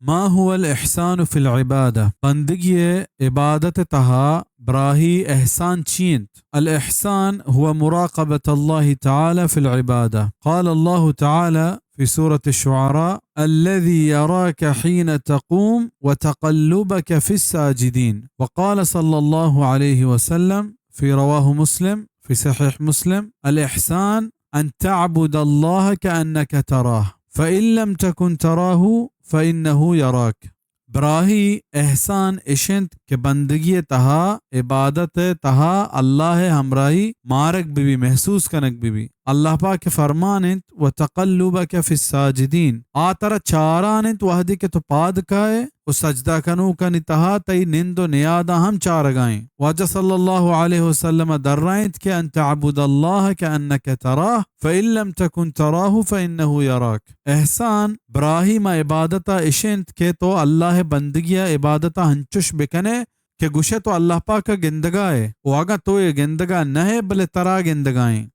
ما هو الإحسان في العبادة؟ بندگی ءِ عبادت ءِ تہا براہی احسان چی انت؟ الإحسان هو مراقبة الله تعالى في العبادة. قال الله تعالى في سورة الشعراء: الذي يراك حين تقوم وتقلبك في الساجدين. وقال صلى الله عليه وسلم في، رواه مسلم، في صحيح مسلم: الإحسان أن تعبد الله كأنك تراه، فإن لم تكن تراه فإنه يراك. براہی احسان اش انت کہ بندگی ءِ تہا، عبادت ءِ تہا اللہ ءِ ہمراہی مارگ بہ بی، محسوس کنگ بہ بی۔ اللہ پاک ءِ فرمان انت: وتقلبك في الساجدين، آ ترا چاران انت وہدے کہ تو پاد کائے و سجدہ کنوکانی تہا تئی نند و نیاداں ہم چارگائیں۔ واجہ صلی اللہ علیہ وسلم ءَ درائینت کہ أن تعبد الله كأنك تراه فإن لم تكن تراه فإنه يراك۔ احسان براہی ماں عبادت ءَ اش انت کہ تو اللہ ءِ بندگی ءَ، عبادت ءَ ہنچش بکنے کہ گوشے تو اللہ پاک ءَ گندگائے و اگاں تو اے گندگا نہ ئے بلے ترا گندگائیں۔